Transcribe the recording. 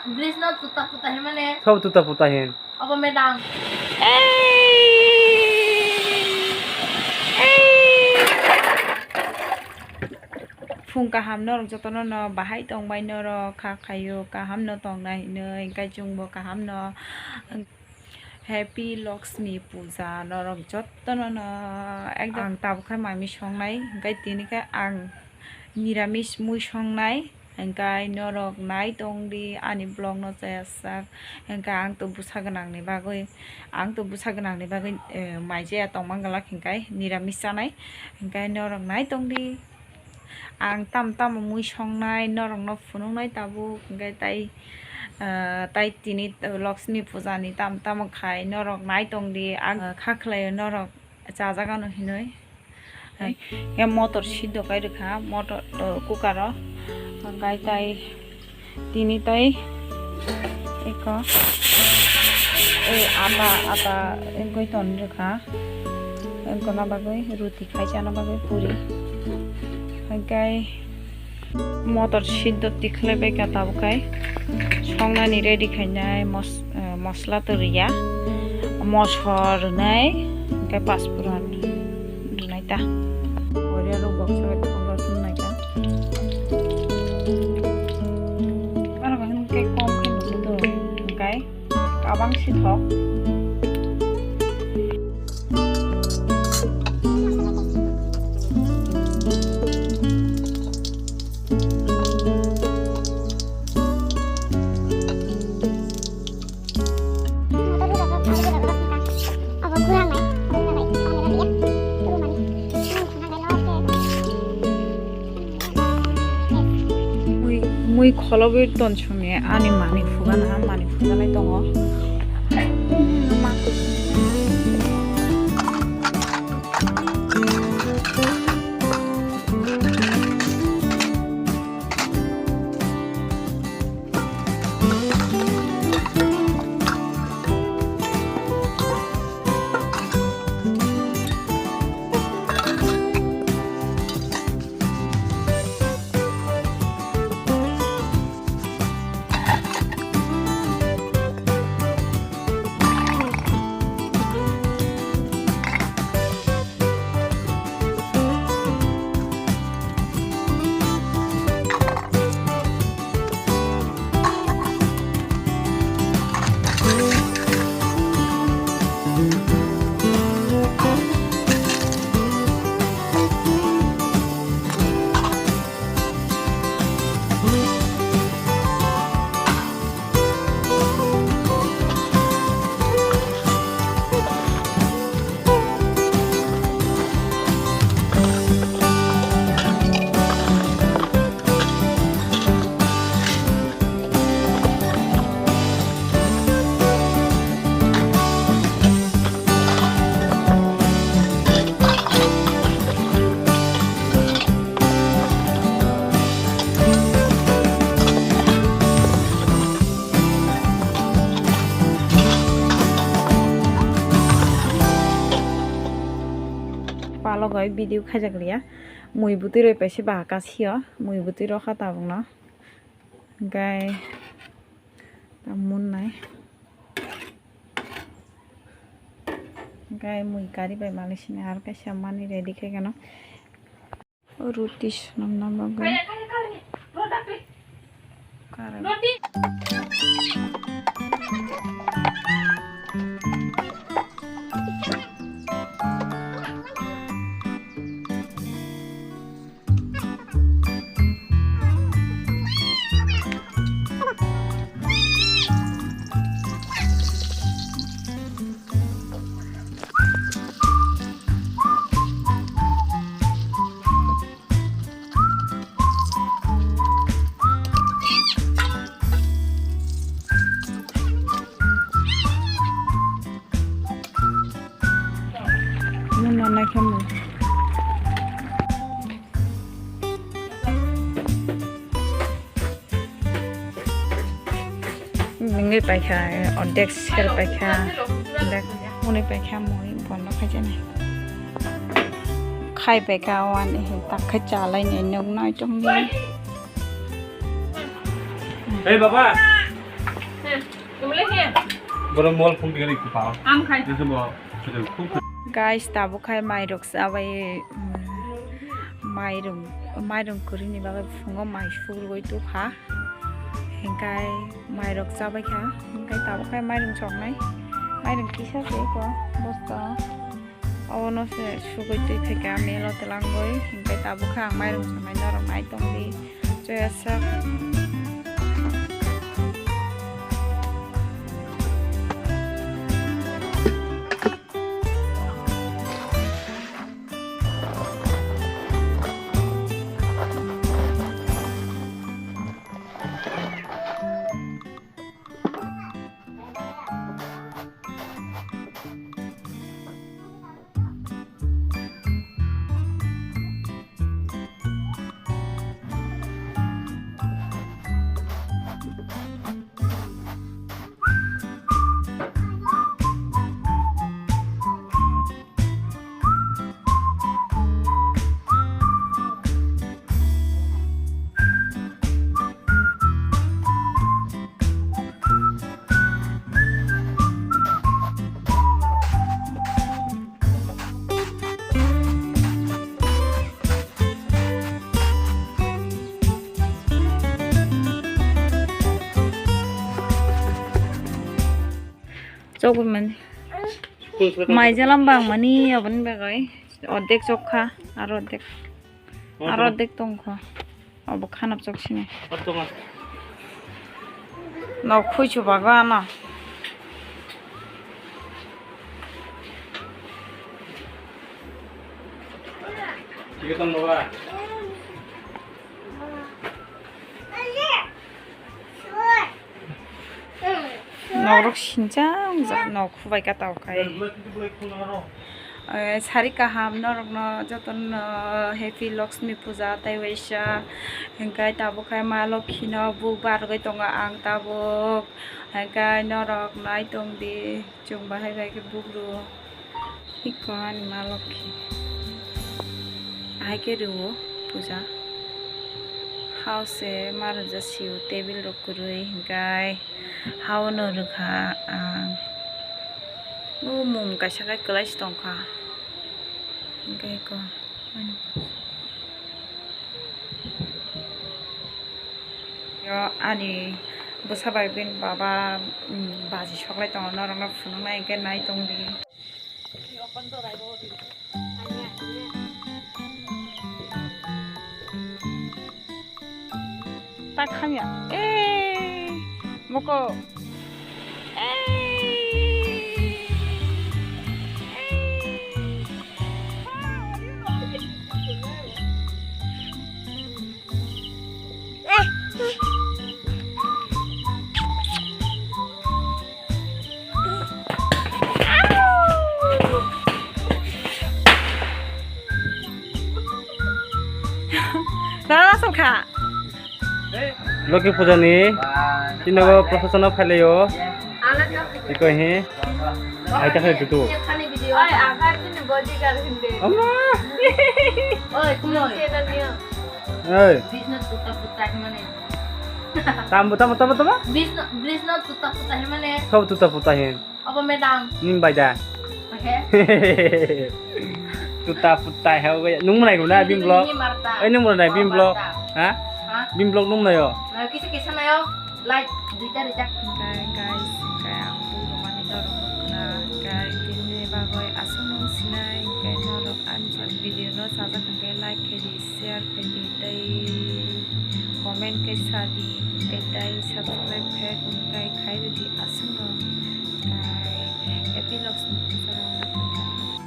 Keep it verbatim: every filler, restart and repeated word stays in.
English no tuta puta hin mane. Sabo tuta puta hin. Abo medang. Phung kaham norok jotono no bahai tongbai norok kha khaio kaham no tongnai hinwi, hwnkhe chwngbo kaham no. Happy Lakshmi Puja norok jotono no ekdom. Ang tabukhe mami songnai, hwnkhe tini khe ang niramis mui songnai, hwnkhe norok nai tongdi ani vlog no chayajak, hwnkhe ang to bwsa gwnangni bagwi, ang to bwsa gwnangni bagwi, eh, mai chaya tongma glak hwnkhe niramis chanai, hwnkhe norok nai tongdi. Ang tamo tamo mui songnai norokno phunuknai tabuk, hwnkhe tai, ah, tai tini Lakshmi Puja ni tamo tamo khai norok nai tongdi. Ang, ah, kha khlaio norok chajak ano hinwi. Hwnkhe motor siddo kai rwkha, motor, ah, cooker o. Hwnkhe tai Tini tai eko, eh, ata, ata wngwi ton rwkha. Wngkona bagwi ruti khai chana bagwi puri. Hwnkhe motor siddo tikhlai bai kha tabuk khai. Songnani ready khainai mos-, eh, mosla to rwya. Mosor rwnai, hwnkhe paspuron rwnai ta. Oria rok baksa bai khoroksa rwnai ta. Aro ba hwnkhe kom khe nukgo do, hwnkhe kabang sithok. Mui, mui kholobwi ton songni ani mani phugana, mani phuganai tongo. Palo bai video khaijak liya, mui bwtwi roi paisa bahaka sio, mui bwtwi rokha tabukno. Gai ta munnai. Gai mui kari bai malik sini aro kaisa mani ready khai gano. Ruti swnamna bagwi. Karai. Muna naikhe mui. Nungwi paikha, ordek ser paikha, ordek hwnwi paikha, mui bono khaijani. Khai paikha, wani tak khai chalaini nuknai tongdi. Hey, baba! Boro mol phung tingani kupa. Ang khai. Nasa bo, kupa. Guys, tabuk khai mairok chabai, mm, mairung, mairung kwrwini bagwi phungo mai sugrugwi tukha. Hinkhe mairok chabai kha. Hinkhe tabuk khai mairung choknai. Mairung kisa se ko bosta. Obono se sugwi twi phaikha melo twlangwi. Hinkhe tabuk kha ang mairung choknai norok nai tongdi. Joya sak. Chokmani. Mai jalam bang mani aboni bagwi. Ordek chokha, aro ordek. Aro ordek tongkha. Obo khanap chok sini. Nok khui chubago ano. Nokrok sinchang jak nok khubai ka tao khai. Eh, sari kaham norokno jotono happy Lakshmi puja tei waisa. Hingkai tabuk khai ma Lokhi no buk bargwi tongo ang tabuk. Hingkai norok nai tongdi. Chwng bahai bai khe buk rw-o. Iko ani ma Lokhi. Ahai khe rw-o puja. Hao se ma rwja sio table rok kwrwi hingkai hao no rwkha ang. O mum kaisa khe kwlai se tongkha. Hingkai iko. Yo, ani bwsa bai bini baba, mm, baji soklai tongo, norokno phunuknai hwnkhe nai tongdi. Tak hamya. Eh, moko. Eh. Eh. Rara songkha. Loki puja ni tinogo procession o phailaio. Iko hi. Hai ta khai tutu. Oi, agar sini bodyguard hindi. Ama. Oi, kuno. Oi. Bisno tuta puta himane. Tambo, tambo, tambo, tambo? Bisno, bisno tuta puta himane. Kau tuta puta hin. Apa medang? Nim baja. Oke. Tuta puta hai, nung manai guna bim blog. Eh, nung manai bim blog. Ha? Ha? Bim blog nung manai yo. Nah, kisa kisa nayo. Like, duita duita. Guys, guys, kaya ang puro mani dorong na. Guys, bini bagoi asung nung sinai, guys, norok anjak video no sajak hingke like kedi. Share khaidi tei comment khe sadi tei tei subscribe khe